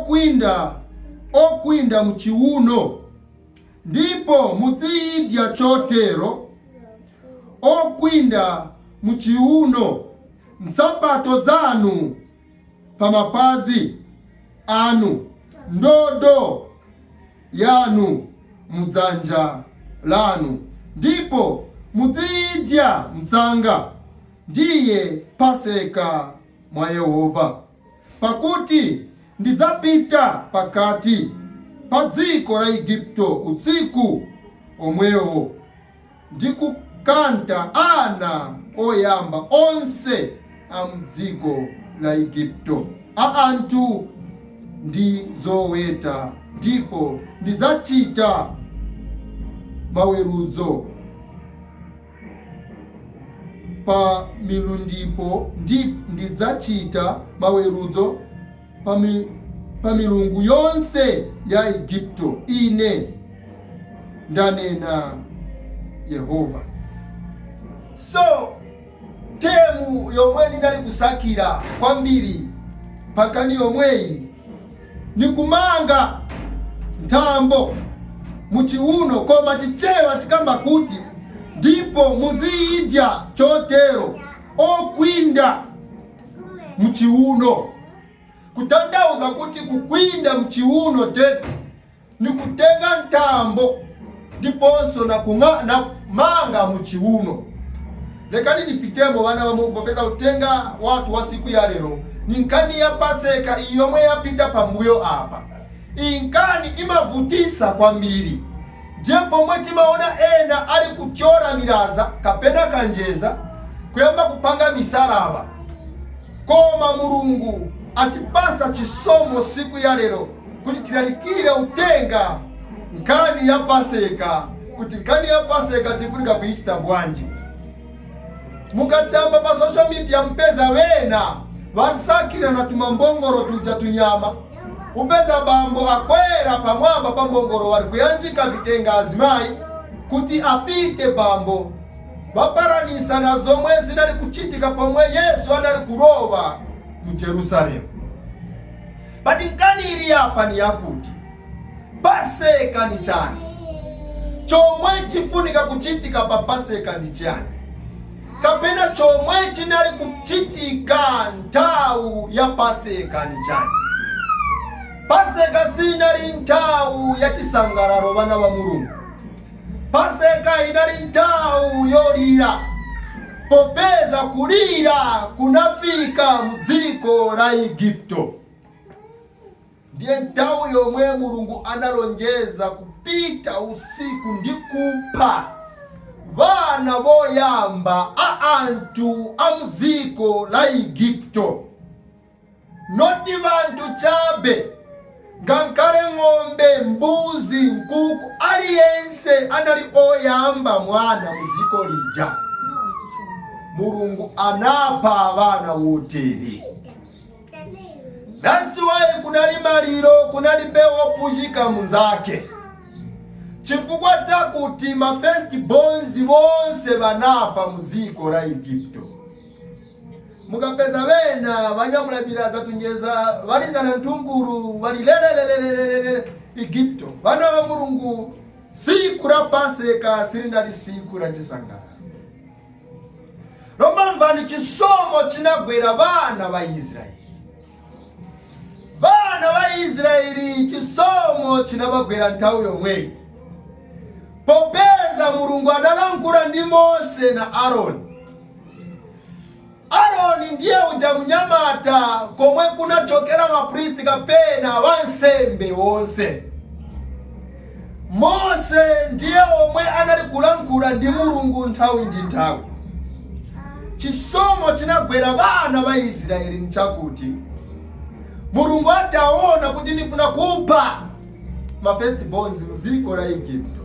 Okwinda okwinda mchiuno, ndipo mudziyidya chotero okwinda mchiuno, nsapato zanu pamapazi anu, ndodo yanu mudzanja lanu, ndipo mudziyidya msanga. Ndiye Paseka mwa Yehova. Pakuti ndidzapita pakati pa dziko la Igupto usiku omwewo, ndikukantha ana oyamba onse a mdziko la Igupto, a anthu ndi zoweta, ndipo ndidzachita maweruzo pa milundipo ndi ndidzachita maweruzo pa milungu yonse ya Igupto. Ine ndanena Yehova. So term yomwe ndinali kusakira kwambiri pakani yomweyi ni kumanga nthambo muchiuno, koma Chichewa chikamba kuti, "Ndipo muziyidya chotero okwinda muchiuno," kutanthauza kuti kukwinda mchiuno tetu ni kutenga ntambo ndiponso na kumanga muchiuno. Lekani nipitemo, vana va Mungu, popeza utenga watu wa siku ya lero ni nkani ya Paseka iyomwe yapita pambuyo apa. Iyi nkani imavutisa kwambiri, ndiye pomwe timaona ena ali kutyora milaza kapena kanjeza kuyamba kupanga misalaba. Koma Mulungu atipasa chisomo siku ya lero kuti tilalikire utenga nkani ya Paseka, kuti nkani ya Paseka tifunika kuichita bwanji. Mukatamba pa social media, mpeza wena vasakira na tumambongoro tuja tunyama. Upeza bambo akwera pamwamba pa mbongoro, wali kuyanzika vitenga azimayi kuti apite bambo vaparanisa na zomwe zinali kuchitika pomwe Yesu anali kulowa mu Jerusalemu. But nkani ili apa ni yakuti Paseka ni chani? Chomwe chifunika kuchitika pa Paseka ndi chani, kapena chomwe chinali kuchitika nthawi ya Paseka ni chani? Paseka sinali nthawi ya chisangalalo, vana va Mulungu. Paseka inali nthawi yolira, popeza kulira kunafika mdziko la Igupto. Ndiye nthawi yomwe Mulungu analonjeza kupita usiku ndi kupha vana voyamba a anthu a mdziko la Igupto, not vanthu chabe, ngakhale ng'ombe, mbuzi, nkuku, aliyense anali oyamba mwana mu dziko lija. Mulungu anapha vana wotere. That's why kunali maliro, kunalibe wopuchika munzake, chifukwa chakuti ma first borns bonse banafa mu dziko la Igupto. Mukapeza bena vanyamula milaza, tunjeza, valizana ntungulu, vali lelelelelelele Igupto. Vana va Mulungu, siku la Paseka silinali siku la chisangalalo. Lomba mvani chisomo chinagwera vana va Israeli. Vana va Israeli, chisomo chinavagwera nthawi yomweyi, popeza Mulungu adalankhula ndi Mose na Aroni. Aroni ndiye uja munyamata komwe kunachokera mapristi kapena wansembe wonse. Mose ndiye omwe anali kulankhula ndi Mulungu nthawi ndi nthawi. Chisomo chinagwera vana va Israeli nchakuti Mulungu ataona kuti ndifuna kupha ma first borns mdziko la Igupto,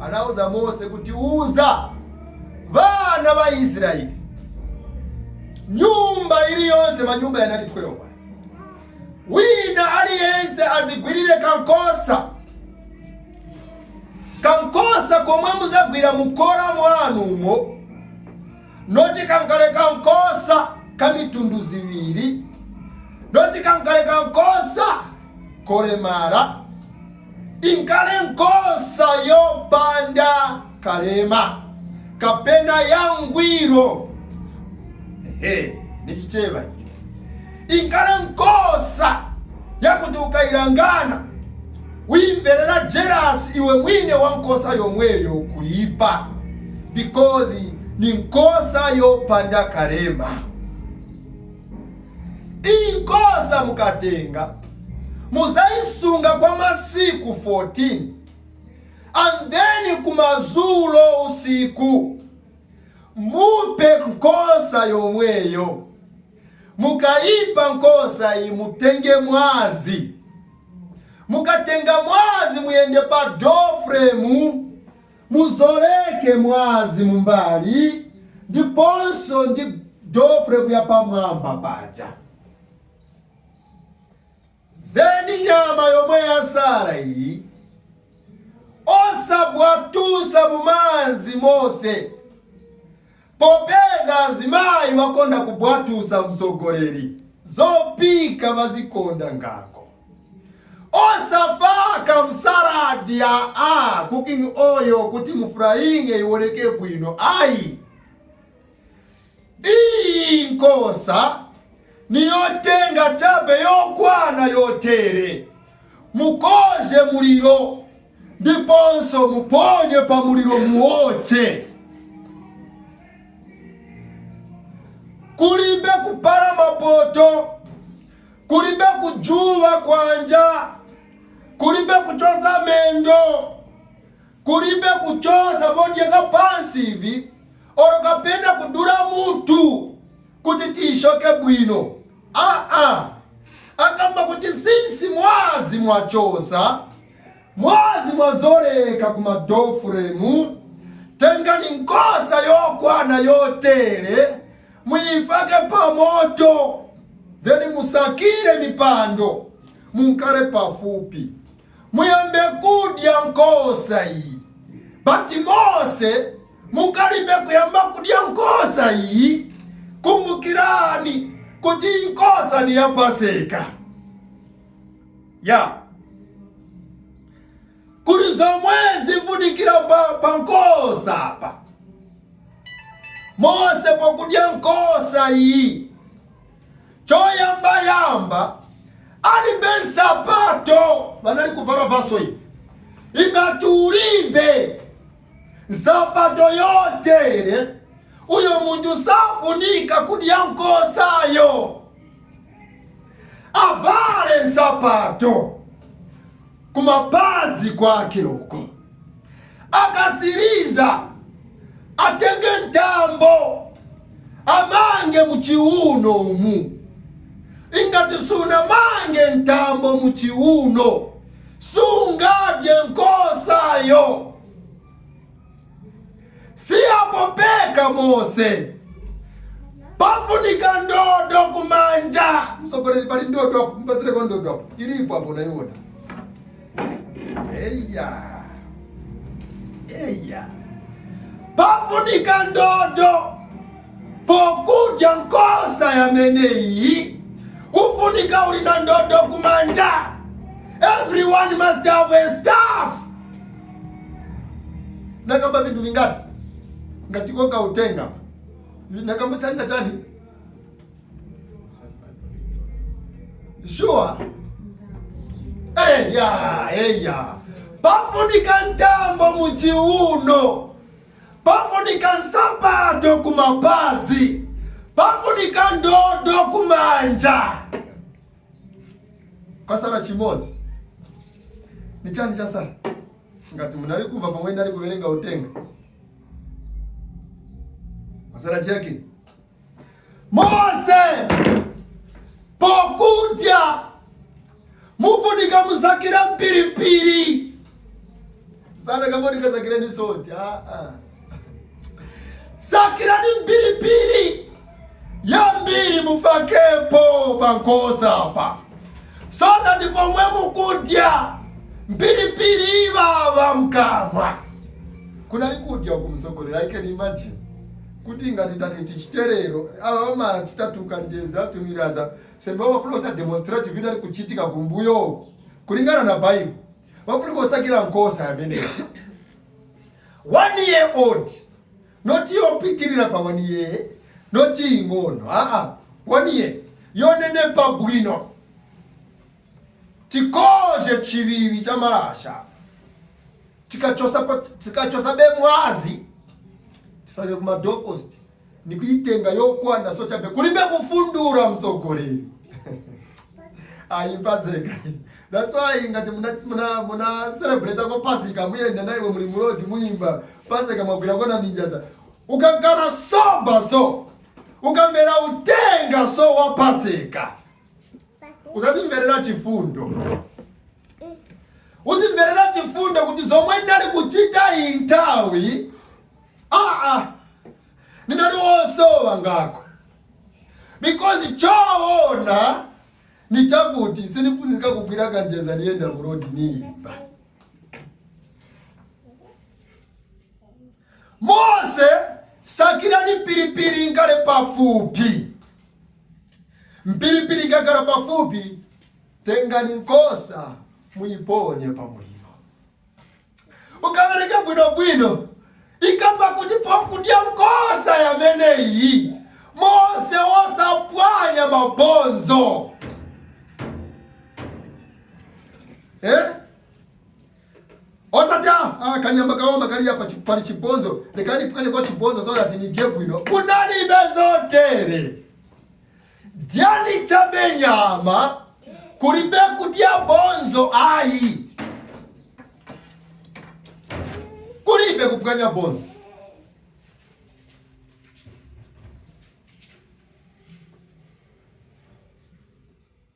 anauza Mose kuti, "Uza vana va Israeli, nyumba iliyonse," manyumba yanali 12, "wina aliyense azigwirire kankosa, kankosa komwe muzagwira mukora mwanumo, not kankale kankosa kamitundu ziwiri, Not kankale kankosa kolemala, inkale nkosa yopanda kalema kapena yangwiro. Ehe, nichicheva icho. Inkale nkosa yakuti ukayilangana wimverera jealous iwe mwine wa nkosa yomweyo kuipa, because ni nkosa yopanda kalema. Iyi nkosa mukatenga, muzayisunga kwa masiku 14, and then kumazulo usiku mupe nkosa yomweyo. Mukayipa nkosa iyi, mutenge mwazi. Mukatenga mwazi, muyende pa doorframe, muzoleke mwazi mumbali ndiponso ndi doorframe ya pamwamba paja. Then nyama yomwe yasala iyi, osabwatusa mumanzi mose, popeza azimayi wakonda kubwatusa, msogoleri, zopika vazikonda ngako. Osafaka msaladi ya a cooking oil kuti mufurayinge iwoneke bwino, ayi. Iyi nkosa niyotenga chabe yokwana yotere. Mukoze muliro ndiponso muponye pa muliro, muoche. Kulibe kupala mapoto, kulibe kujuva kwanja, kulibe kuchoza mendo, kulibe kuchoza vodyeka pansi ivi, olo kapena kudula mutu kuti tishoke bwino. Aa, akamba kuti since mwazi mwachosa, mwazi mwazoleka ku madoorframe, tengani nkosa yokwana yotere, muyifake pamoto, then musakire mipando, munkale pafupi, muyambe kudya nkosa iyi. But mose mukalibe kuyamba kudya nkosa iyi, kumbukirani kuti nkosa ni ya Paseka ya kuli zomwe zifunikira pa nkosa apa. Mose pokudya nkosa iyi, choyambayamba alibe nsapato, vanali kuvala vaso iyi. Ingati ulibe nsapato yotere, uyo munthu safunika kudya nkosayo. Avale nsapato kumapazi kwake uko. Akasiriza, atenge ntambo, amange muchiuno umu. Ingati sunamange ntambo muchiuno, sungadye nkosayo. Siyapopeka mose pafunika ndodo kumanja. Msogoleri, pali ndodo apo? Mpasireko ndodo apo, ilipo apo, naiona. Eya, eya, pafunika ndodo pokudya nkosa yameneyi. Ufunika uli na ndodo kumanja. Everyone must have a staff. Nakamba vintu vingati ngatikoka utenga? Nakamba chani na chani? Sure. Eya, eya, pafunika ntambo muchiuno, pafunika nsapato kumapazi, pafunika ndodo kumanja. Kwasala chimozi. Ni chani chasala? Ngati munali kumva pamwe ndali kuverenga utenga, kwasala cheki. Mose pokudya mufunika muzakira mpiripiri sana kamonika. Zakireni salt. Ah, ah. Sakirani mpiripiri yambiri, mufakepo pankosa apa, so that pomwe mukudya, mpiripiri ivava mkamwa. Kunali kudya ukumsogolera. I can imagine. Kuti ngati tati tichiterero, ava vamachitatuka njeza atumiraza sembe vafuna kuti demonstrate vinali kuchitika kumbuyo kulingana na Bible. Vafuna kusakira nkosa yameneyo 1 year old, not yopitirira pa 1 year, not ing'ono, aa, 1 year yonenepa bwino. Tikoze chivivi cha malasha, tikachosa be mwazi, tifake kuma doorpost nikuitenga yokwana. So chabe kulimbe kufundura, msogoleri, ayipaseka. That's why ngati muna celebrate ko Pasika, muyenda naiwe muli mu road, muyimba Pasika, mwagwira kona minjaza, ukankara sober, so ukamvera utenga so wa Pasika, usazimverera chifundo, uzimverera chifundo kuti zomwe ndali kuchita iyi nthawi, aa, ndinali wosowa ngako, because choona ni chakuti sinifunika kugwira kanjeza niyenda mu road niimba. Mose, sakirani mpiripiri ngale pafupi, mpiripiri ngakhala pafupi, tengani nkosa muyiponye pamuliro. Ukavereka bwinobwino, ikamba kuti pokudya nkosa yameneyi, Mose wosapwanya mabonzo, eh? Osati ah, kanyama kawoma kali apa, pali chibonzo, lekani pwanye kwa chibonzo so that nidye bwino. Kunalibe zotere. Dyani chabe nyama, kulibe kudya bonzo ayi, kulibe kupwanya bonzo.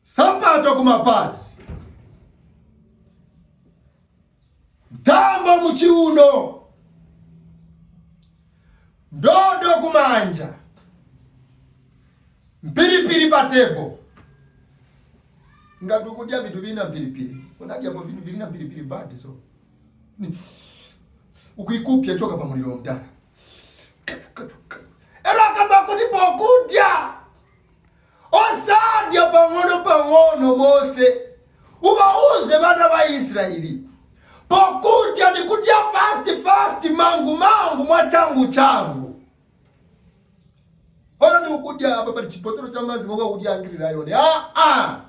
Sapato kumapazi, mtambo muchiuno, ndodo kumanja, mpiripiri pa table. Ngati ukudya vintu vina mpiripiri, unadyapo vintu vilina mpiripiri bad, so ukuikupya choka pamuliro mdala. Katu, katu, katu. Ero akamba kuti pokudya osadya pang'ono pang'ono. Mose, ubauze vana va Israeli, pokudya ni kudya fast fast, mangu mangu, mwachangu changu. Ona ni ukudya apa pali chipotero cha mazi moka kudya angirirayo ah ah,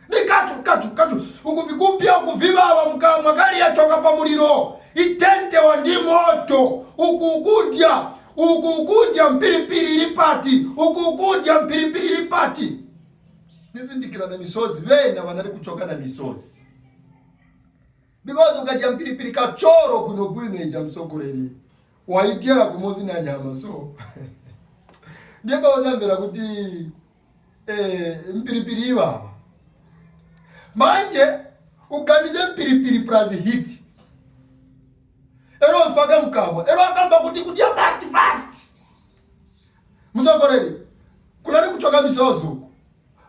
ni katu katu katu, ukuvikupya, ukuvivava mkamwa, kali yachoka pamuliro, itentewa ndi moto, ukukudya, ukukudya mpiripiri ili pati, ukukudya mpiripiri ili pati. Nizindikira na misozi, vena vanali kuchoka na misozi, because ukadya mpiripiri kachoro bwinobwino ija, msogoleri, waidyera kumozi na nyama, so ndiye pawazamvera kuti mpiripiri iwawa. Manje uganize mpiripiri plus heat, ero mfaka mkamwa, ero akamba kuti kudya fast fast. Msogoleri, kunali kuchoka misozi uku,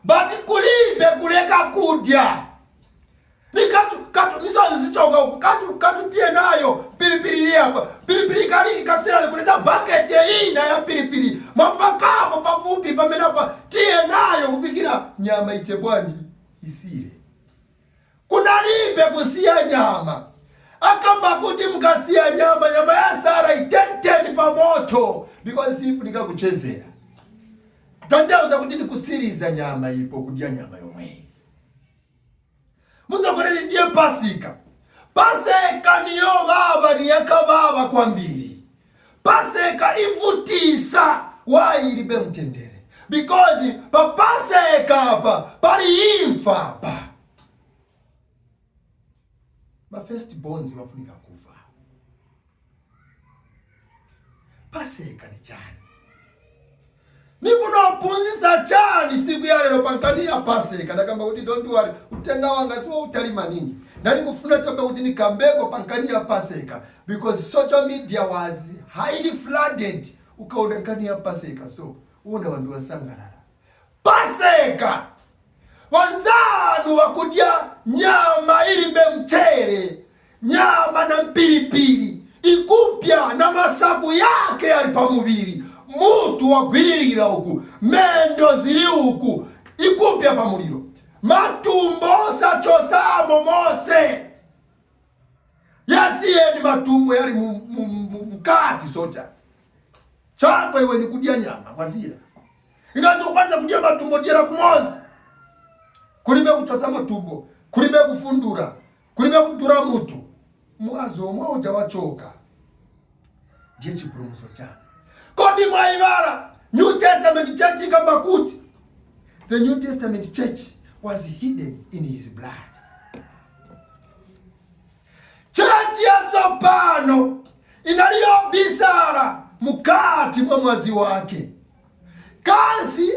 but kulibe kuleka kudya, ni katu katu, misozi zichoka uku, katu katu, tiye nayo piripiri iyi apa, piripiri kali ikasira kuleta bakete ina ya piripiri, mwafakapo pafupi pamene apa, tiye nayo kufikira nyama ite bwanji, isire. Kunalibe kusiya nyama. Akamba kuti mukasiya nyama, nyama ya sara itenteni pa moto, because sifunika kuchezera, tanthauza kuti ndikusiriza nyama ipo, kudya nyama yomweyi. Muzokoreri, ndiye Pasika. Paseka niyo baba niyakababa kwambiri. Paseka ivutisa wailibe mtendere, because pa Paseka apa pali imfa pa ma first borns vafunika kufa. Paseka ni chani? Nikunophunzitsa chani siku ya lero pankani ya Paseka? Ndakamba kuti don't worry, utenga wanga siwo utali maningi. Ndali kufuna chabe kuti nikambeko pankani ya Paseka because social media was highly flooded. Ukaona nkani ya Paseka, so uona vantu vasangalala Paseka, wanzanu wakudya nyama ilibe mchere, nyama na mpilipili. Ikupya na masafu yake yali pamuviri, mutu wagwiririra uku, mendo zili uku, ikupya pamuliro, matumbo osachosamo mose, yasiyeni matumbo yali mukati. Soja chako iwe ni kudya nyama kwazira ingati ukwanza kudya matumbo, dyera kumozi. Kulibe kuchosa matumbo, kulibe kufundura, kulibe kudura mutu. Mwazi omwe uja wachoka ndiye chipulumutso chanu. Kodi mwayiwala New Testament Church ikamba kuti the New Testament Church was hidden in his blood? Church yatsopano inaliyobisala mukati mwa mwazi wake. Kansi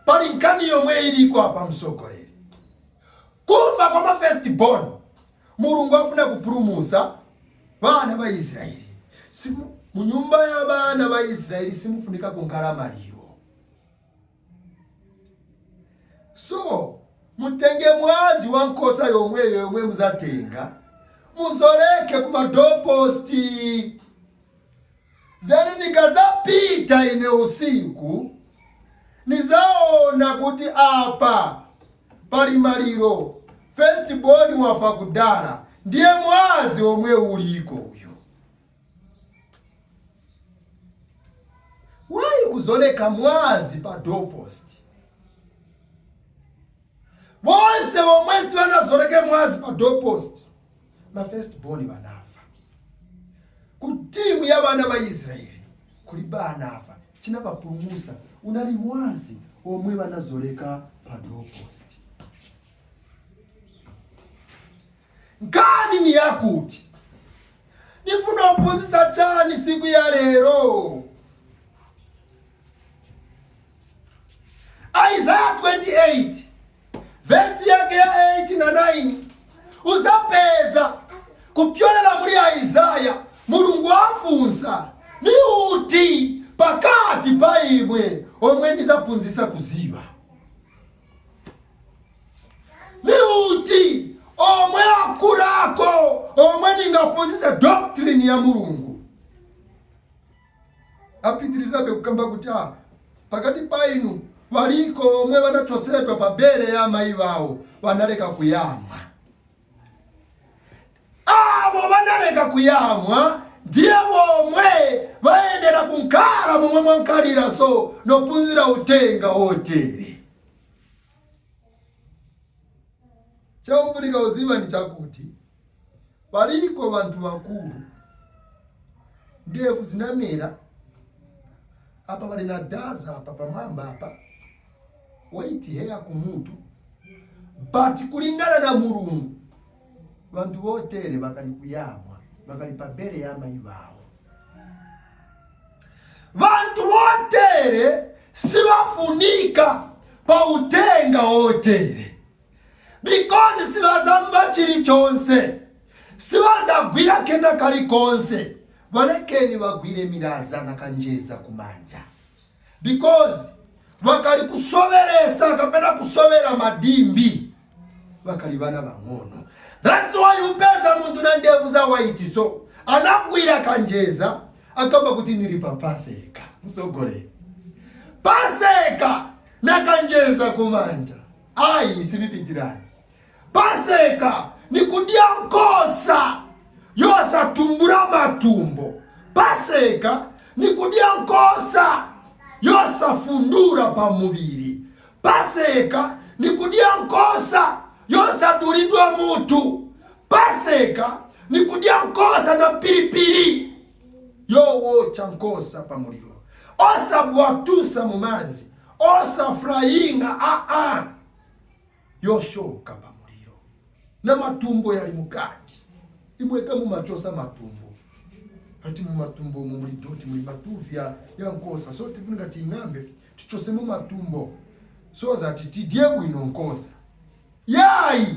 pali nkhani yomwe iliko apa, msogoleri. Kufa kwa ma first born, Mulungu afuna kupulumusa vana va Israeli. Simu, munyumba ya vana va Israeli simufunika kunkhala maliro, so mutenge mwazi wa nkhosa yomweyo yomwe muzatenga, muzoleke kuma doorpost. Then nikazapita ine usiku, nizaona kuti apa pali maliro, first born wafa kudala, ndiye mwazi omwe uliko uyu. Why kuzoleka mwazi pa doorpost? Bonse bomwe sivanazoleke mwazi pa doorpost, ma first born vanafa. Ku timu ya vana va Israeli kuli banafa, chinavapulumusa unali mwazi omwe vanazoleka pa doorpost. Nkani ni yakuti nifuna kuphunzitsa chani siku ya lero? Isaiah 28 vesi yake ya 8 na 9, uzapeza kupyolera muli Isaya Mulungu afunsa: ni uti pakati pa imwe omwe ndizaphunzitsa kuziva? Ni uti omwe akulako omwe ndingaphunzitse doctrine ya Mulungu? Apitirizabe kukamba kuti, ah, pakati pa inu valiko omwe vanachosedwa pa bere ya amayi vawo, vanaleka kuyamwa. Avo vanaleka kuyamwa ndiye vomwe vayenera kunkhala momwe mwankhalira, so nophunzira utenga wotere. Chomfunika uziva ni chakuti paliko vanthu vakulu, ndevu zinamera apa, pali na daza apa pamwamba apa, white hair kumutu, but kulingana na Mulungu vanthu votere vakali kuyamwa, vakali pa bere ya amayi vawo. Vanthu votere sivafunika pa utenga wotere because sivazamva chilichonse, sivazagwira kena kalikonse. Valekeni vagwire milaza na kanjeza kumanja because vakali kusoveresa kapena kusovera madimbi, vakali vana vang'ono. That's why upeza munthu na ndevu za white, so anagwira kanjeza, akamba kuti nili pa Paseka. Msogolere, Paseka na kanjeza kumanja, ayi, sivipitirani. Paseka ni kudya nkosa yosatumbula matumbo. Paseka ni kudya nkosa yosafundura pamuviri. Paseka ni kudya nkosa yosadulidwa mutu. Paseka ni kudya nkosa na pilipili yowocha, nkosa pamuliro, osabwatusa mumanzi, osafrayinga, aa, yoshoka pamuliro na matumbo yali mukati. Imweka mumachosa matumbo, ati mumatumbo umu muli doti, muli matuvi ya nkosa, so tifunika ting'ambe, tichosemo matumbo so that tidye bwino nkosa. Yayi,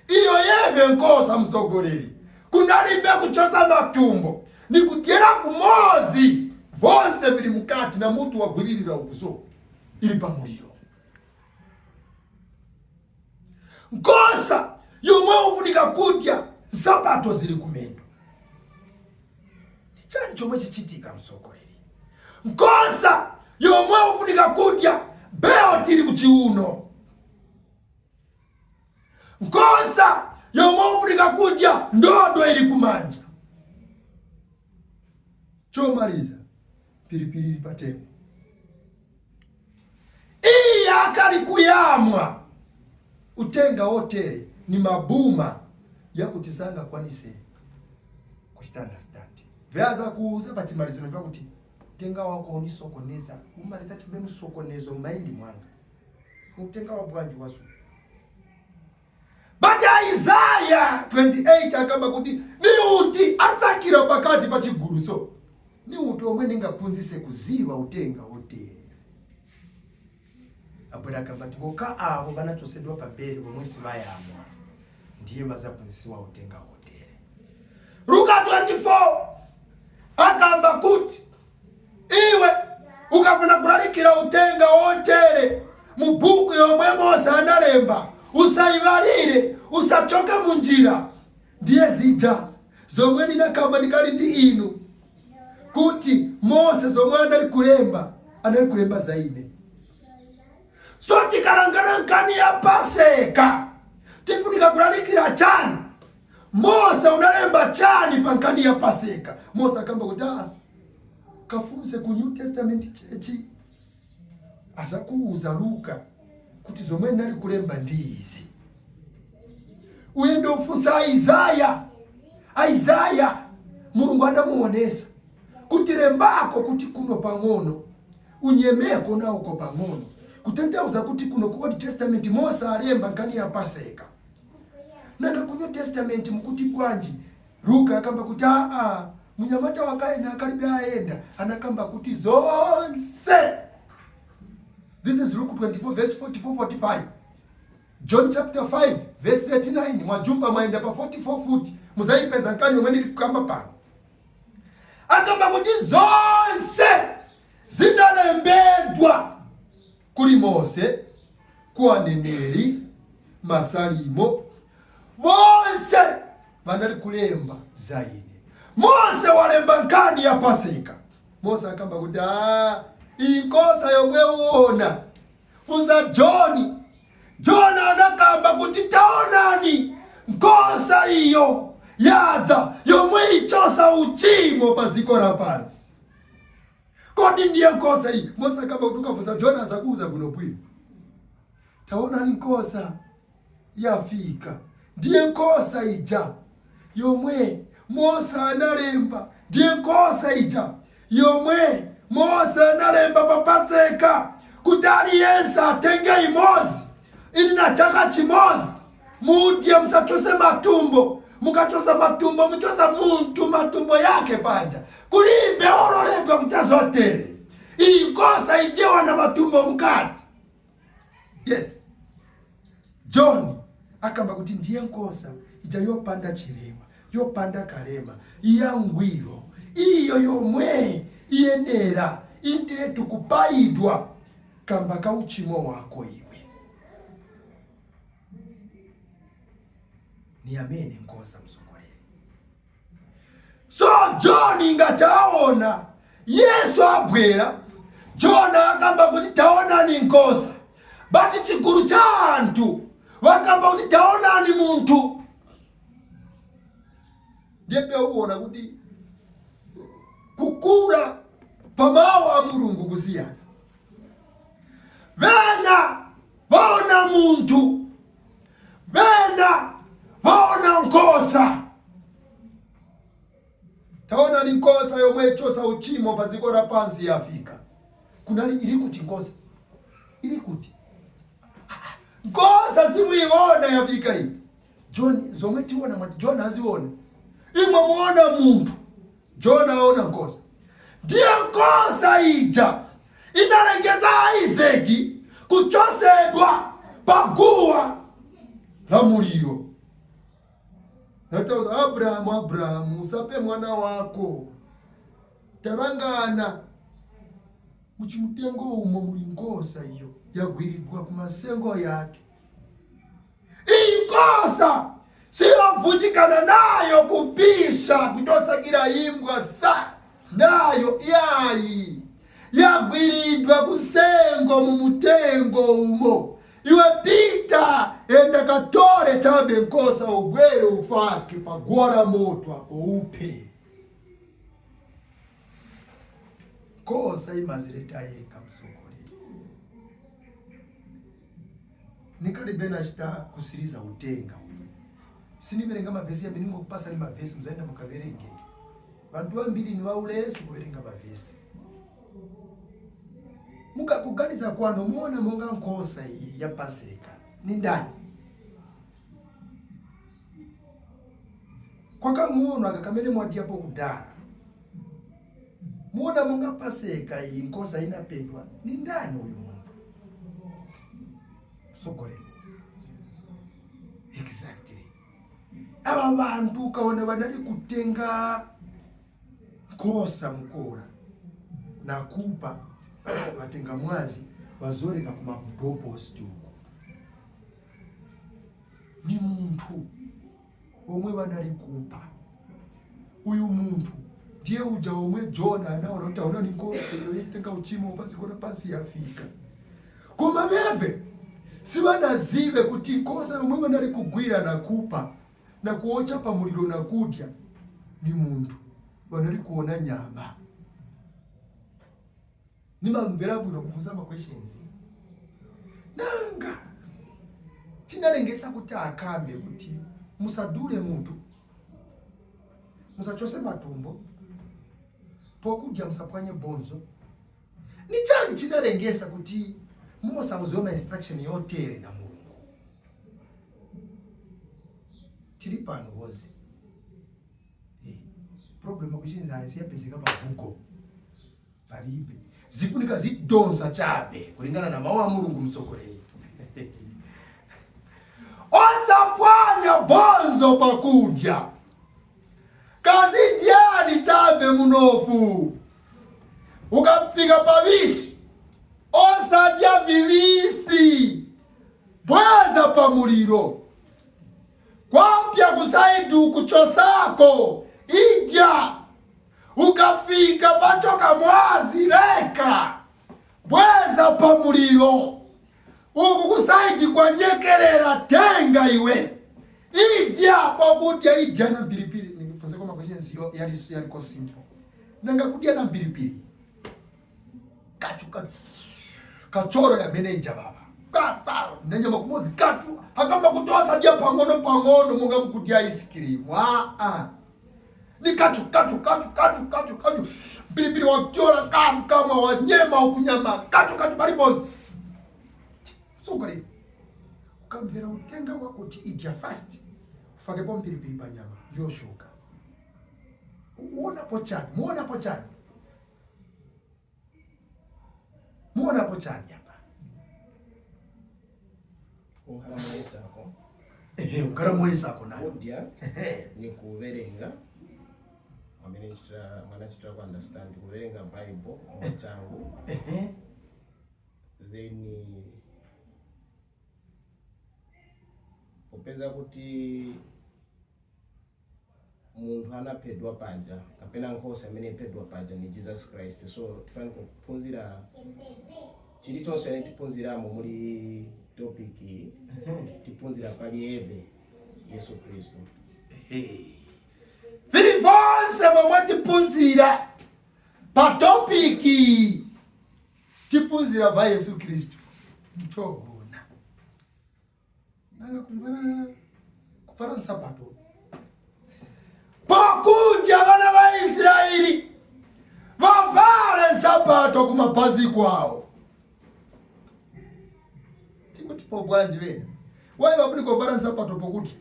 iyo yeve nkosa, mtsogoleri. Kunalibe kuchosa matumbo, ni kudyera kumozi vonse vili mukati na mutu wagwiririra ukuso, ili pamuliro. Nkosa yomwe ufunika kudya, nsapato zili kumendo. Chani chomwe chichitika, mtsogoleri? Nkosa yomwe ufunika kudya, belt ili muchiuno. Nkosa yomwe ufunika kudya, ndodo ili kumanja. Chomaliza, pilipili ili pa table. Iye akali kuyamwa utenga wotere ni mabuma yakuti sangakwanise kuchita understand. Vyaza kuuza pachimaliziro vyakuti utenga wako unisokoneza, umaleta chibe msokonezo m'mind mwanga. Utenga wa bwanji wasu. But Isaiah 28 akamba kuti ni uti asakira pakati pa chigulu, so ni uti omwe ndingaphunzise kuziva utenga wotere. Abwera akamba ti boka avo vanachosedwa pabere pomwe sibayamwa ndiye vazaphunzisiwa utenga wotere. Luka 24 akamba kuti iwe ukafuna kulalikira utenga wotere mu buku yomwe Mose analemba, usayivalire, usachoke munjira. Ndiye zija zomwe ndinakamba ndikali ndi inu kuti Mose zomwe anali kulemba, anali kulemba za ine. So tikalangana nkani ya Paseka, tifunika kulalikira chani? Mose unalemba chani pa nkani ya Paseka? Mose akamba kuti kafunse ku New Testament Church, azakuuza Luka kuti zomwe ndinali kulemba ndi izi. Uyende ufunsa Isaya. Isaya Mulungu anamuonesa kuti lembako kuti kuno pang'ono unyemeko nauko pang'ono, kutanthauza kuti kuno ku Old Testament Mose alemba nkhani ya Paseka, nanga ku New Testament mukuti bwanji? Luka akamba kuti aa, munyamata wakaena akalibe ayenda anakamba kuti zonse. This is Luke 24 verse 44, 45, John chapter 5 verse 39. Mwajumba mwaenda pa 44 futi muzaipeza nkani yomwe ndili kukamba pano. Akamba kuti zonse zinalembedwa kuli Mose, ku aneneri, masalimo, bonse vanali kulemba za ine. Mose walemba nkhani ya Pasika. Mose akamba kuti inkosa yomwe uona, fuza John. John anakamba kuti taonani nkosa iyo yadza yomwe ichosa uchimo pa ziko lapansi. Kodi ndiye nkosa iyi? Mose akamba kuti ukafuza John azakuuza bwinobwino. Taonani nkosa yafika, ndiye nkosa ija yomwe Mose analemba, ndiye nkosa ija yomwe Mose analemba pa Paseka kuti aliyense atenge imodzi ili na chaka chimodzi, mudye, musachose matumbo. Mukachosa matumbo, muchosa munthu matumbo yake panja. Kulibe ololedwa kuti azotere. Iyi nkosa idyewa na matumbo mukati. Yes, John akamba kuti ndiye nkosa ija yopanda chilema, yopanda kalema, yangwiro, iyo yomwe iyenera indetu kupayidwa kamba ka uchimo wako iwe. Ni amene nkosa, msogoleri. So John ngati aona Yesu abwera, John akamba kuti taonani nkosa, but chigulu cha anthu vakamba kuti taonani munthu. Ndiye uona kuti kukula pamawu a Mulungu kusiyana. Vena vaona munthu, vena vaona nkosa. Taonani nkosa yomwe ichosa uchimo pa dziko lapansi yafika. Kunali ili kuti nkosa? Ili kuti nkosa? Simuiona yafika iyi. John zomwe tiona mwati John aziona, imwe muona munthu, John aona nkosa. Ndiye nkosa ija inalengeza Isaki kuchosedwa paguwa la muliro. Natauza Abrahamu, Abrahamu, usape mwana wako, tarangana muchimutengo umo muli nkosa iyo yagwiridwa kumasengo yake. Iyi nkosa siyovutikana nayo kupisha kuchosakira imbwa sa. Nayo yayi yagwiridwa kusengo mumutengo umo. Iwe pita, enda katore chabe nkosa, ubwere ufake pagwara moto apo uphe. Nkosa imazileta yeka, msogoleri. Nikalibe nachita kusiriza utenga uyu, siniverenga mavhesi yambi, ningokupasa ni mavhesi, muzaenda mukaverenge. Vantu vambiri ni vaulesi kuverenga mavhesi. Mukakuganiza kwano, muona monga nkosa iyi ya Paseka ni ndani? Kwakang'ono aka kamene mwadyapo kudala, muona monga Paseka iyi nkosa inapedwa ni ndani uyu munthu, msogoleri? Exactly. Ava vantu ukaona vanali kutenga nkosa mukora nakupa, vatenga mwazi, vazoreka kuma doorpost uko, ni munthu omwe vanali kupa. Uyu munthu ndiye uja omwe Jona anaona kuti aona ni nkosa iyo itenga uchimo paziko pansi yafika. Koma veve sivanazive kuti nkosa yomwe vanali kugwira nakupa na kuocha pamuliro na kudya ni munthu. Vanali kuona nyama. Nimamvera bwino kufunsa ma questions. Nanga chinalengesa kuti akambe kuti musadule mutu, musachose matumbo, pokudya musapwanye bonzo, ni chani chinalengesa kuti Mose auziwe ma instruction yotere na Mulungu? Tiri pano bonse. Problem akuchinza siyapezeka pa Google, palibe. Zifunika zidonsa chabe kulingana na mawu a Mulungu. Mtsogoleri, osapwanya bonzo pakudya, kazidyani chabe munofu. Ukafika pavisi, osadya vivisi, bweza pamuliro. Kwapya ku side kuchosako, idya. Ukafika pachoka mwazi, leka, bweza pamuliro. Uku ku side kwanyekerera, tenga iwe, idya. Pakudya idya na mpilipili. Nifunze koma questions yo yali yaliko simple. Nanga kudya na mpilipili, kachu kachu kachoro ya meneja baba kafa nenyama kumozi kachu, akamba kutosa dya pang'ono pang'ono munga mukudya ice cream. Ah ah, ni kachu kachu kachu kachu kachu kachu, mpilipili wakutyola kamkamwa, wanyema ukunyama, kachu kachu paliponse. Sokole ukamvera utenga wakuti idya fast, ufakepo mpilipili panyama yoshoka, uonapo chani? Muonapo chani? Muonapo chani apa? Kunkhala mwesako. Ehe, ukhala mwesako nayo. Kudya Ehe. Ni kuverenga amene mwanachitira ku understand kuverenga Bible mwachangu. Then popeza kuti munthu anaphedwa paja, kapena nkhosa imene iphedwa paja ni Jesus Christ, so tifani kuphunzira chilichonse chimene tiphunziramo muli topic iyi, tiphunzira pali eve Yesu Khristu. Vili vonse vomwe tiphunzira pa topic, tiphunzira va Yesu Khristu. Ntoona nanga kumvera kufara nsapato pakudya, vana va Israeli vavale nsapato kumapazi kwawo. Tikuti po bwanji vena wayi vafunika kuvala nsapato pokudya?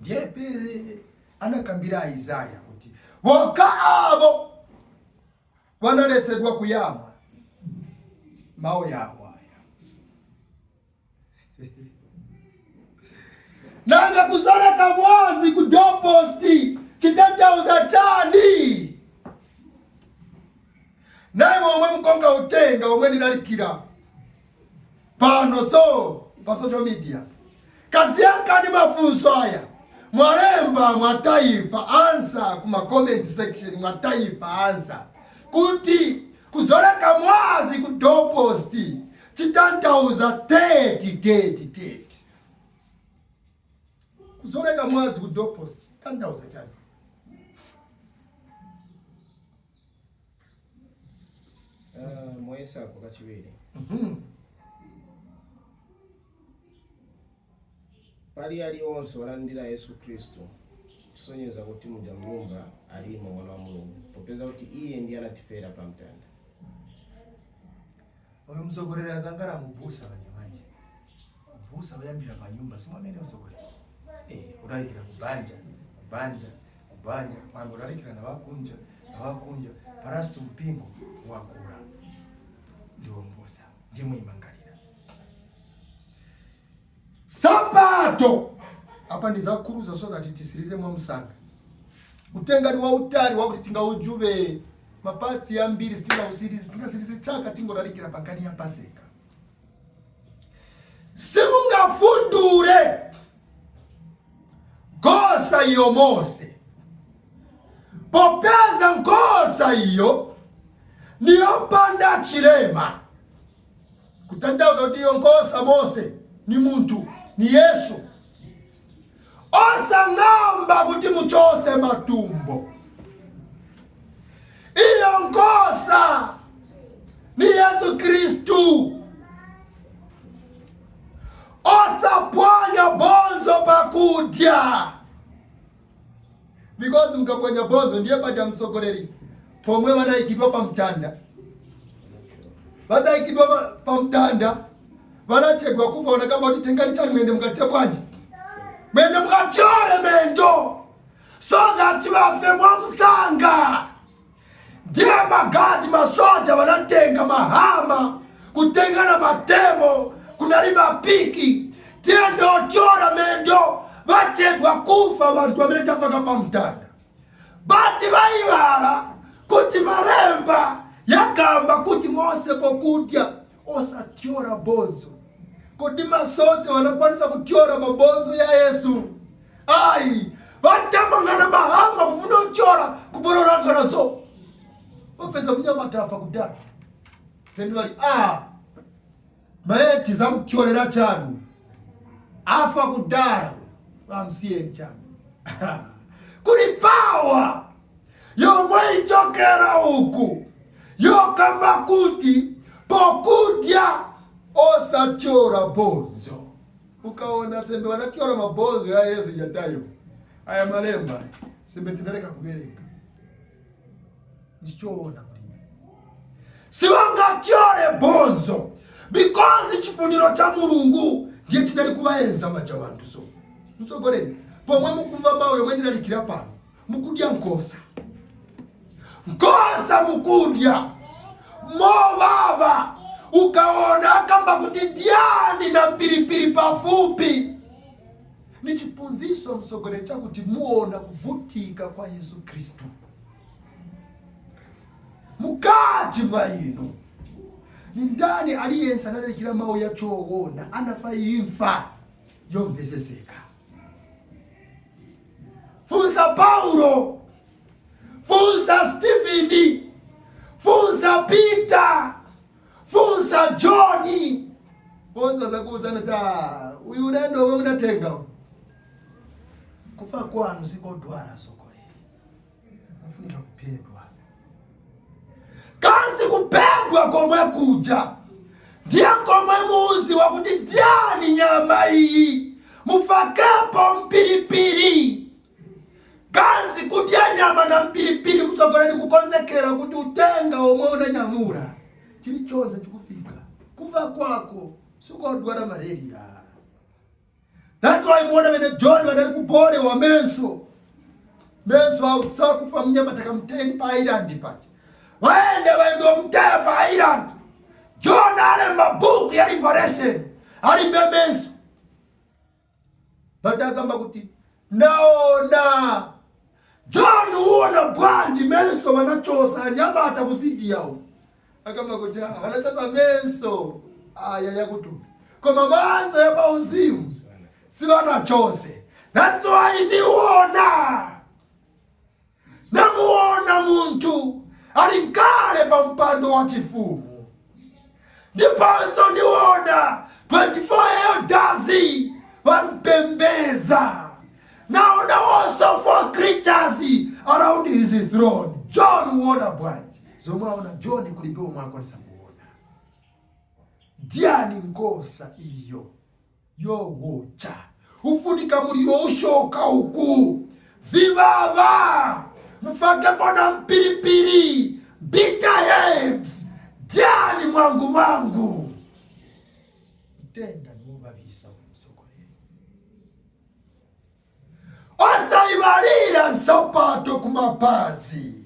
Ndiye pere anakambira Isaya kuti voka avo vanaletsedwa kuyamwa mawu yawo aya. Nanga kuzoleka mwazi ku doorpost chitanthauza chani? Naye momwe mkonga utenga omwe ndilalikira pano so pa social media. Kaziyankani mafunso aya. Mwalemba, mwataipa answer kuma comment section, mwataipa answer kuti kuzoleka mwazi ku doorpost chitanthauza 30 30 30. Kuzoleka mwazi ku doorpost tanthauza chani? Moyesako kachiwiri. Pali aliwonse walandira Yesu Khristu, kusonyeza kuti muja mnyumba alimo mwana wa Mulungu, popeza kuti iye ndiye anatifera pa mtanda. Uyu mtsogoleri azangala mubusa manje manje. Busa uyambira pa nyumba simwamene mtsogoleri. Ulalikira kubanja, kubanja, kubanja, mwambe ulalikira na wakunja, na wakunja. Parasti mpingo wakula. Ndiwo mbusa, ndimuimangalira. Sapato apa ndizakhuruza so that tisirize mwamusanga. Utengani wa utali wakuti tingaujube mapatsi ambiri sitingausirize, tingasirize chaka tingolalikira pankani ya Paseka. Simungafundure nkhosa iyo Mose, popeza nkhosa iyo niyopanda chilema. Kutanthauza kuti iyo nkhosa Mose ni munthu, ni Yesu. Osang'amba kuti muchose matumbo. Iyo nkhosa ni Yesu Kristu. Osapwanya bonzo pakudya, because mukapwanya bonzo ndiye paja msogoleri pomwe vanayikidwa pamtanda, vanayikidwa pamtanda, vanachedwa kufa, vanakamba kuti tengani chani mwende mukate bwanji, mwende mukatyore mendo so that vafe mwamsanga. Ndiye magadi masoja vanatenga mahama kutenga na matemo kunali mapiki tiyende otyora mendo, vachedwa kufa vantu vamene tafaka pamtanda. Bati vayivala kuti malemba yakamba kuti Mose pokudya osatyora bonzo. Kuti masoja vanakwanisa kutyora mabonzo ya Yesu? Ayi, vatamangana mahama kufuna kutyora kubororangana so wapeza mnyama tafa kudala. Then vali maeti zamutyorera chanu afa kudala, vamsiyeni chanu. Kuli power yomwe ichokera uku yokamba kuti pokudya osatyora bonzo. Ukaona sembe wanatyora mabonzo ya Yesu yatayo aya malemba sembe tinaleka kubereka ndichoona kulima siwangatyore bonzo because chifuniro cha Mulungu ndiye chinali kuvayenza vaja vantu. So mtsogoleri, pomwe mukumva mawu yomwe ndinalikira pano, mukudya nkosa, nkosa mukudya movava. Ukaona akamba kuti dyani na mpiripiri pafupi, ni chipunziso mtsogoleri chakuti muona kuvutika kwa Yesu Kristu mukati mwa inu. Ni ndani aliyense analalikira mawu ya choona anafa imfa yomveseseka? Funsa Paulo, funsa Steveni, funsa Peter, funsa Johni, bonse vazakuuzana ta uyu ulendo omwe munatenga kufa kwanu sikodwala sogoleri, mufunika kuphedwa. Kansi kuphedwa komwe kuja ndiye komwe muzi wakuti dyani nyama iyi mufakepo mpiripiri. Kansi kudya nyama na mpiripiri mtsogoleri kukonzekera kuti utenga omwe unanyamula chilichonse chikufika kufa kwako sikodwala malaria. That's why muona vene John vanali kubolewa menso, menso awo sakufa mnyama takamteni pa island paja vaende vaende omutaya pa island. John ale mabuku ya Revelation alimbe menso, vadakamba kuti naona John uona bwanji menso vanachosa anyamata kusidiyawo. Akamba kuti vanachosa menso aya yakutupi koma manso ya pauzimu. Sivanachose. That's why ndiwona, namuona munthu ali nkale pa mpando wa chifumu, ndiponso ndiwona 24 elders vampembeza. Naona also four creatures around his throne. John uona bwanji? Zomwe aona John kulibe omwe akwanisa kuona. Dyani nkosa iyo yowocha, ufunika muliro ushoka uku vivava, mfakepo na mpiripiri, bitter herbs. Dyani mwangu mwangu. Mtenga niwovavisa msokoleni. Osayibalira nsapato kumapazi,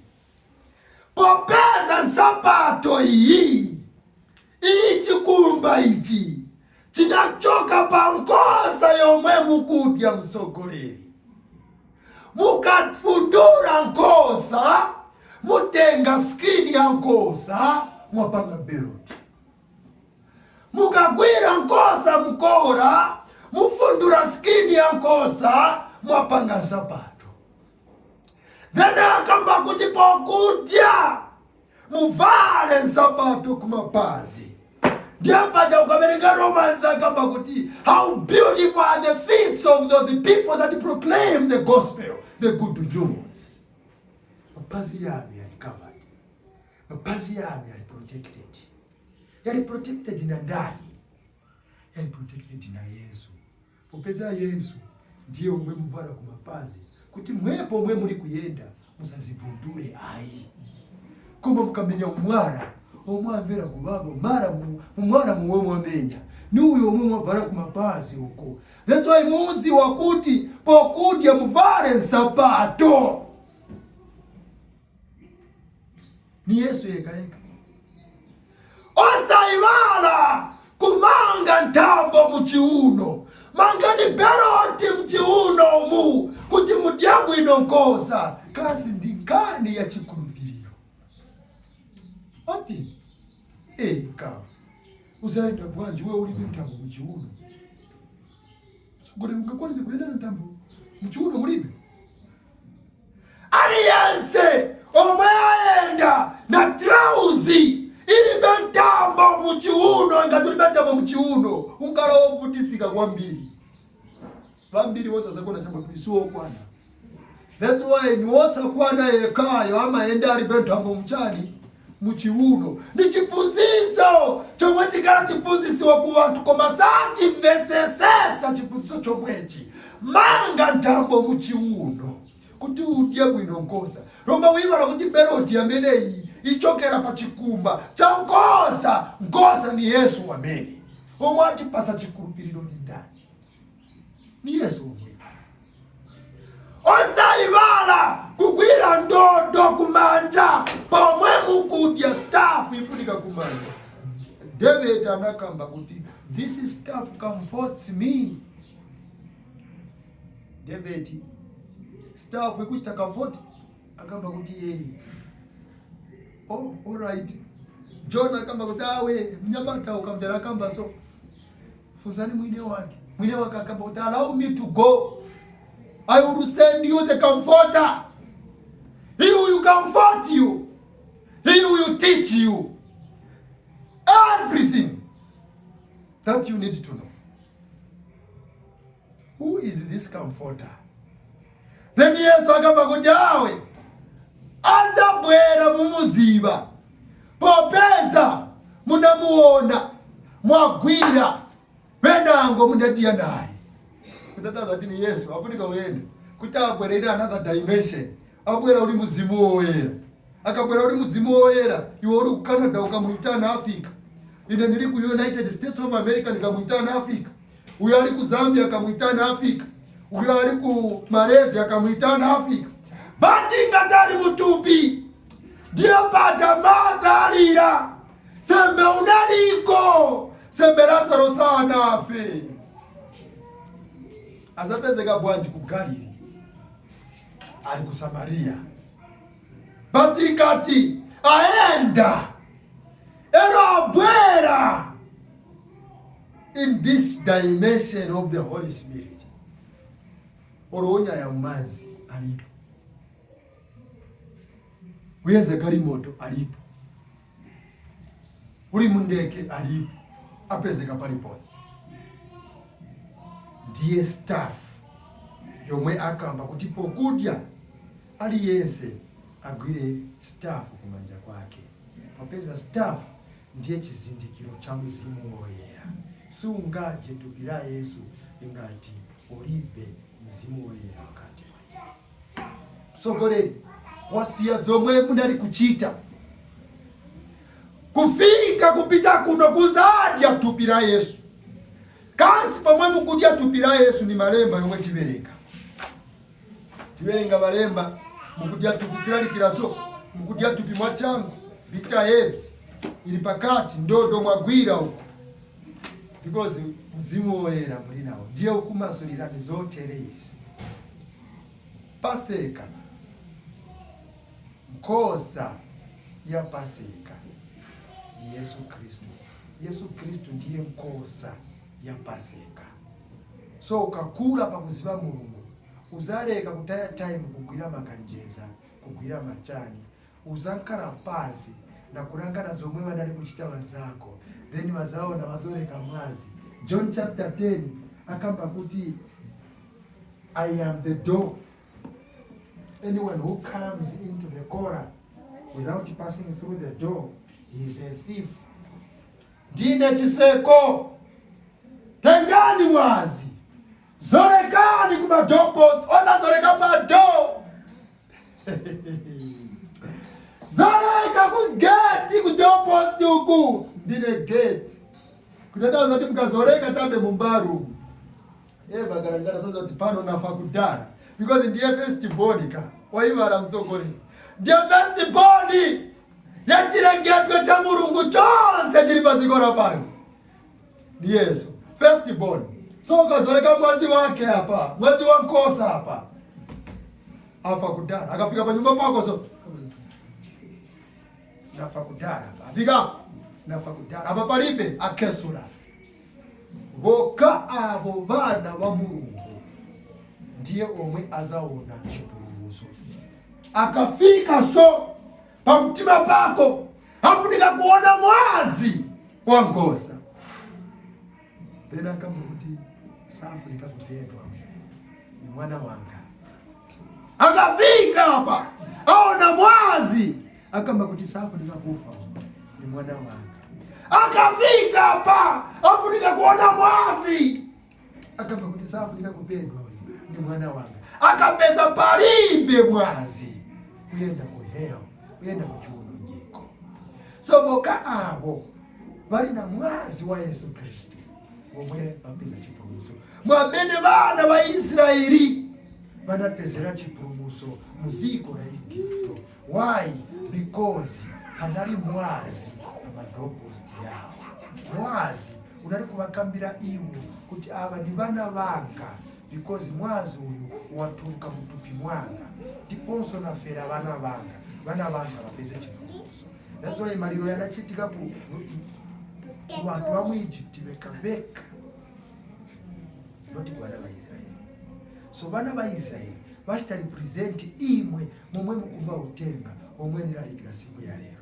popeza nsapato iyi, iyi chikumba ichi chinachoka pa nkosa yomwe mukudya. Msogoleri, mukafundura nkosa, mutenga skin ya nkosa, mwapanga belt. Mukagwira nkosa mukora, mufundura skin ya nkosa, mwapanga nsapato. Then akamba kuti pokudya muvale nsapato kumapazi. Ndiye paja ukaverenga Romans, akamba kuti, "How beautiful are the feet of those people that proclaim the gospel, the good news." Mapazi yanu yali covered, mapazi yanu yali protected. Yali protected na ndani? Yali protected na Yesu, popeza Yesu ndiye omwe muvala kumapazi kuti mwepo mwe muli kuyenda musazivundule ayi. Koma mukamenya umwala omwe amvera kubaba mara mumwala muwe mwamenya ni uyo omwe mwavala kumapazi uko. That's why muzi wakuti pokudya muvale nsapato ni Yesu yeka yeka. Osayiwala kumanga nthambo muchiuno. Mangani belt mchiuno mu kuti mudya bwino nkosa. Kazi ndi nkhani ya chikhulupiriro. Ati eka uzayenda bwanji we ulibe mtambo muchiuno? Sogole, ungakwanise kuyenda na mtambo muchiuno mulibe? Aliyense omwe ayenda na trauzi ilibe mtambo muchiuno, ngati ulibe mtambo muchiuno, ungala wovutisika kwambiri. Vambiri wosazakona chambo isiwokwana. That's why ni wosakwana yekayo amayenda alibe mtambo muchani? Muchiuno. Ndi chiphunziso chomwe chikala chiphunzisiwa ku wanthu, koma sachimvesesesa chiphunziso chomwechi. Manga mtambo muchiuno kuti udye bwino nkosa. Lomba uyiwala kuti belt ameneyi ichokera pa chikumba cha nkosa. Nkosa ni Yesu amene omwe atipasa chikhulupiriro ni ndani? Ni Yesu omwe. Osayiwala kugwira ndodo kumanja pomwe mukudya. Staff ifunika kumanja. David anakamba kuti, "This staff comforts me." David, staff ikuchita comfort, akamba kuti yeye, "Oh, alright." John akamba kuti, "Awe mnyamata ukamvera." Akamba so, funzani mwine wake. Mwine wake akamba kuti, "Allow me to go. I will send you the comforter. He will comfort you. He will teach you everything that you need to know." Who is this comforter? Then Yesu akamba kuti, "Awe azabwera mumuziva, popeza munamuona, mwagwira venango mundatiya naye." Kutataza kuti ni Yesu afunika uyenda kuti abwere in another dimension. Abwera uli muzimu woyera. Akabwera uli muzimu woyera, iwe uri ku Canada, ukamuitana Africa. Ine ndiri ku United States of America, ndikamuitana Africa. Uyo ari ku Zambia, akamuitana Africa. Uyo ari ku Malaysia, akamuitana Africa. But ngatari mutupi, ndiyo paja Martha alira, "Sembe unaliko, sembe Lazaro sanafe." Azapezeka bwanji ku Galili ali ku Samariya? But ngati aenda ero abwera in this dimension of the Holy Spirit. Olo onyaya mumanzi alipo, uyenze galimoto alipo, uli mundeke alipo, apezeka paliponse. Ndiye staff yomwe akamba kuti pokudya aliyense agwire staff kumanja kwake, popeza staff ndiye chizindikiro cha Mzimu Woyera. Sungadye thupi la Yesu ingati ulibe Mzimu Woyera mkati mwa. Mtsogoleri wasiya zomwe munali kuchita kufika kupita kuno kuzadya thupi la Yesu. Kansi pomwe mukudya thupi la Yesu ni malemba yomwe tiwerenga, tiwerenga malemba mukudya thupi, tilalikiraso mukudya thupi mwachangu. Bitter herbs ili pakati, ndodo mwagwira uko, because Mzimu Woyera muli nawo, ndiye ukumasulirani zotere izi. Paseka, nkhosa ya Paseka ni Yesu Kristu. Yesu Kristu ndiye nkhosa ya Paseka. So ukakula pakuziva Mulungu, uzaleka kutaya time kugwira makanjeza, kugwira machani. Uzankhala pansi na kulangana zomwe vanali kuchita vanzako, then vazaona vazoleka mwazi. John chapter 10 akamba kuti, "I am the door. Anyone who comes into the corral without passing through the door, he is a thief. Ndine chiseko. Tengani mwazi, zolekani kuma doorpost, osazoleka pa door, zoleka ku gate, ku doorpost uku. Ndine gate." Kutanthauza kuti mukazoleka chabe mumbaru eva kalangana soza kuti pano nafa kudala, because ndiye first born ka waivala mtsogoleri, ndiye first born ya chilengedwe cha Mulungu chonse chili paziko lapansi ni Yesu, first born. So ukazoleka mwazi wake apa, mwazi wa nkosa apa, afa kudala. Akafika pa nyumba pako, so nafa kudala apa, afika nafa kudala apa, palibe akesula. Voka avo vana va Mulungu ndiye omwe azaona chipulumutso. Akafika so pamtima pako, afunika kuona mwazi wa nkhosa. Pena akamba kuti safunika kuphedwa, ni mwana wanga. Akafika apa aona mwazi, akamba kuti safunika kufa, ni mwana wanga. Akafika apa afunika kuona mwazi, akamba kuti safunika kuphedwa, uyu ni mwana wanga. Akapeza palibe mwazi, kuyenda ku hell, kuyenda ku chiwonongeko. So voka avo vali na mwazi wa Yesu Kristu omwe vapeza chipulumutso, mwamene vana va Israeli vanapezera chipulumutso mu dziko la Igupto. Why? Because panali mwazi pa madoorpost yawo. Mwazi unali kuvakambira iwo kuti ava ni vana vanga, because mwazi uyu watuluka mutupi mwanga, ndiponso nafera vana vanga, vana vanga vapeze chipulumutso. That's why maliro yanachitika ku vantu va mu Egypt veka veka, not ku vana va Israeli. So vana va Israeli vachita represent imwe momwe mukumva utenga omwe ndilalikira siku ya lero.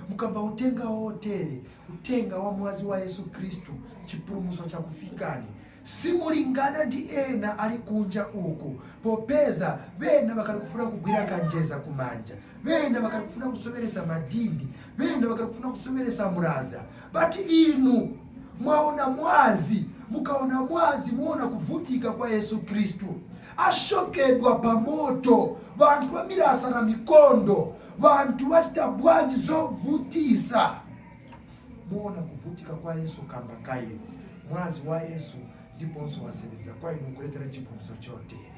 Mukamva utenga wotere, utenga wa mwazi wa Yesu Khristu, chipulumutso chakufikani. Simulingana ndi ena ali kunja uku, popeza vena vakali kufuna kugwira kanjeza kumanja, vena vakali kufuna kusoveresa madindi, vena vakali kufuna kusoveresa muraza, but inu mwaona mwazi. Mukaona mwazi, muona kuvutika kwa Yesu Khristu, ashokedwa pamoto, vanthu vamilasa na mikondo, vanthu vachita bwanji zovutisa. Muona kuvutika kwa Yesu kamba ka inu. Mwazi wa Yesu ndiponso waseveza kwa inu kuletera chipulumutso chotere.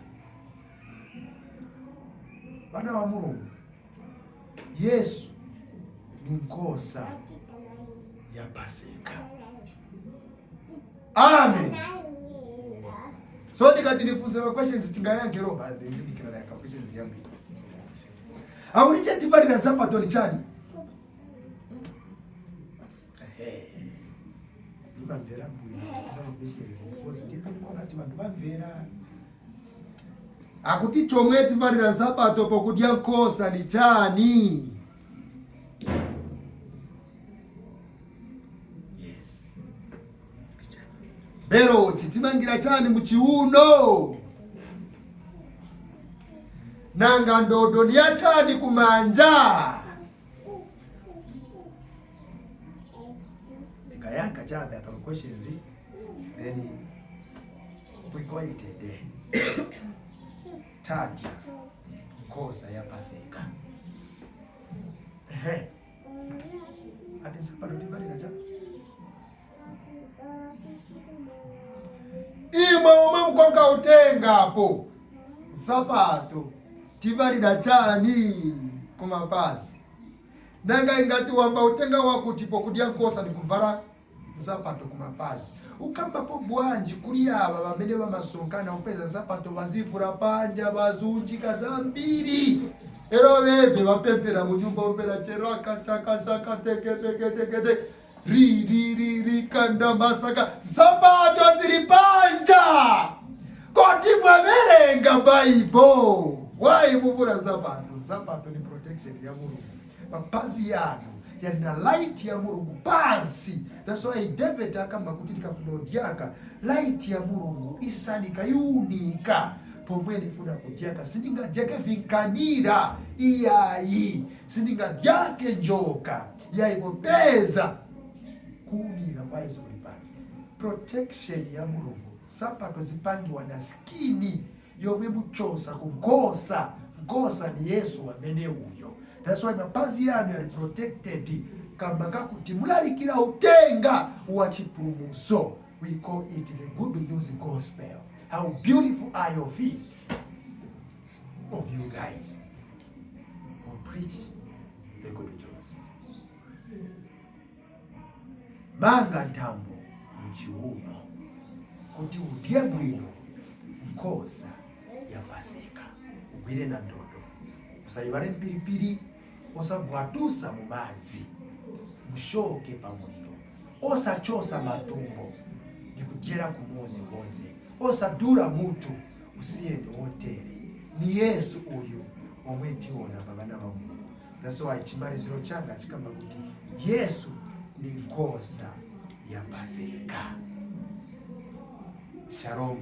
Vana wa Mulungu, Yesu ni nkhosa ya Paseka. Amen. So ndikati ndifunse ma questions, tingayankhe roba ndizindikira yaka questions yambiri. Akuti chetivalira nsapato ni chani? Ndimamvera bwino ma questions because ndikuona kuti vantu vamvera. Akuti chomwe tivalira nsapato pokudya nkhosa ni chani? Yes. Beroti timangira chani muchiuno? Nanga ndodo ni ya chani kumanja? Tikayanka chabe apa questions, then we call it a day. Tadya nkhosa ya Paseka. Ehe. Ati nsapato tivalira cha imwe omwe mkonka utengapo nsapato tivalira chani kumapazi? Nanga ingati wamba utenga wakuti pokudya nkosa nikuvala nsapato kumapazi, ukambapo bwanji kuli ava vamene vamasonkana kupeza nsapato vazivula panja, vazunjika zambiri, ero veve vapempera munyumba ompera cheraka chaka chaka teke teke teke teke ri ri ri ri kanda masaka, nsapato zili panja? Koti mwaverenga Baibo? Why muvula nsapato? Nsapato ni protection ya Mulungu. Mapazi yanu yali na light ya Mulungu pansi. That's why David akamba kuti tikafuna kudyaka, light ya Mulungu isanika, iunika pomwe ndifuna kudyaka. Sindingadyake vinkanira iyayi, sindingadyake njoka yayi, popeza kuunika kwa Yesu kuli pansi, protection ya Mulungu. Sapato zipangiwa na skin yomwe muchosa kunkosa. Nkosa ni Yesu wamene uyo. That's why mapazi yanu yali protected kamba kakuti mulalikira utenga wa chipulumutso. We call it the good news gospel. How beautiful are your feet of you guys who preach the good news. Manga ntambo muchiuno kuti udye bwino nkhosa ya Paseka. Ugwire na ndodo, usayivale mpiripiri, osagwatusa mu madzi, mushoke pamuliro, osachosa matumbo ndikudyera kumuzi konse, osadula mutu, usiyeni wotere. Ni Yesu uyu omwe tiona pa vana va Mulungu. That's why chimaliziro changa chikamba kuti Yesu ni nkhosa ya Paseka. Shalom.